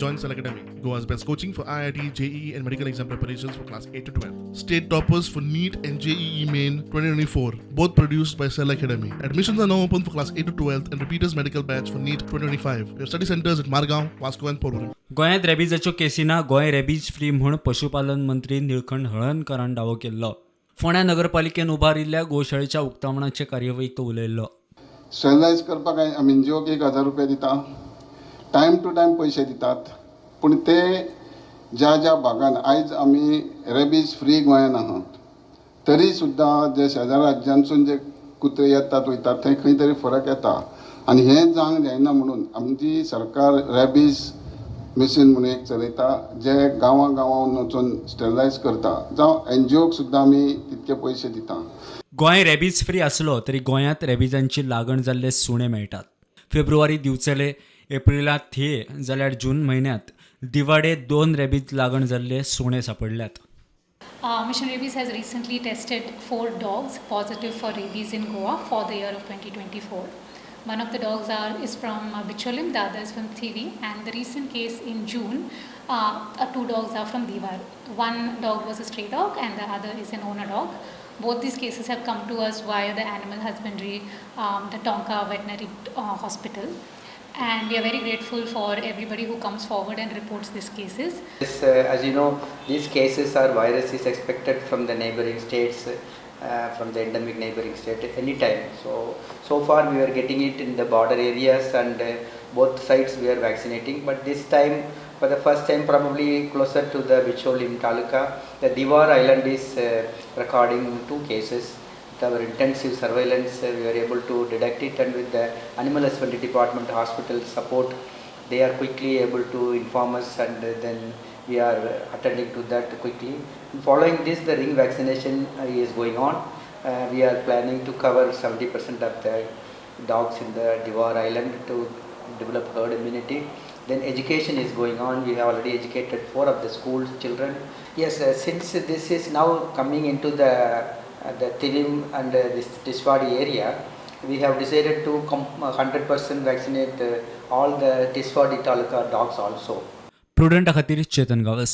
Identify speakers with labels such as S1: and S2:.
S1: Join Cell Academy, Goa's best coaching for IIT, JEE, and medical exam preparations for class 8 to 12. State toppers for NEET and JEE Main 2024, both produced by Cell Academy. Admissions are now open for class 8 to 12 and repeaters medical batch for NEET 2025. We have study centers at Margaon, Vasco, and Porvorim.
S2: गोंयांत रेबीजाच्यो केसी ना. Goa rabies free म्हूण पशुपालन मंत्री निळकंठ हळर्णकरान दावो केल्लो. फोंड्या नगरपालिकेन उबारिल्ल्या गोशाळेच्या उक्तावणाचे कार्यावळीक तो उलयल्लो.
S3: स्टरलायज करपाक आमी एनजीओक 1000 रुपया दिता, टायम टू टायम पयशे दितात, पूण ते ज्या ज्या भागान आयज आमी रेबीज फ्री गोंयान आहा, तरी सुद्दां जे शेजार राज्यांसून जे कुत्रे येतात वयतात, थंय खंय तरी फरक येता आनी हें जावंक जायना म्हणून आमची सरकार रेबीज मिशन म्हणून एक चलयता, जे गांवां गांवान वचून स्टरलायज करता, जावं एनजीओक सुद्दां आमी तितके पयशे दिता.
S2: गोंय रेबीज फ्री आसलो तरी गोंयांत रेबिजांची लागण जाल्ले सुणे मेळटात. फेब्रुवारी दिवचले, एप्रिलांत थिये, जाल्यार जून म्हयन्यांत दिवाडे दोन रेबीज लागण जाल्ले सुणे सांपडल्यात.
S4: Mission Rabies has recently tested four dogs positive for rabies in Goa for the year of 2024. One of the dogs is from Bicholim, the other is from Thivi, and the recent case in June, two dogs are from Diwar. One dog was a stray dog and the other is an owner dog. Both these cases have come to us via the animal husbandry, the Tonka Veterinary Hospital. And we are very grateful for everybody who comes forward and reports these cases.
S5: Yes, as you know, these cases are virus is expected from the neighboring states, from the endemic neighboring state anytime. So, so far we are getting it in the border areas and both sides we are vaccinating. But this time, for the first time, probably closer to the Bicholim Taluka, the Diwar Island is recording two cases. With our intensive surveillance, we were able to detect it, and with the animal husbandry department hospital support, they are quickly able to inform us and then we are attending to that quickly. And following this, the ring vaccination is going on. We are planning to cover 70% of the dogs in the Diwar Island to develop herd immunity. Then education is going on. We have already educated four of the school children. Yes, since this is now coming into the Tivim and this Tiswadi area, we have decided to 100% vaccinate all the Tiswadi Taluka dogs also.
S2: प्रुडंटा खातीर चेतन गांवस.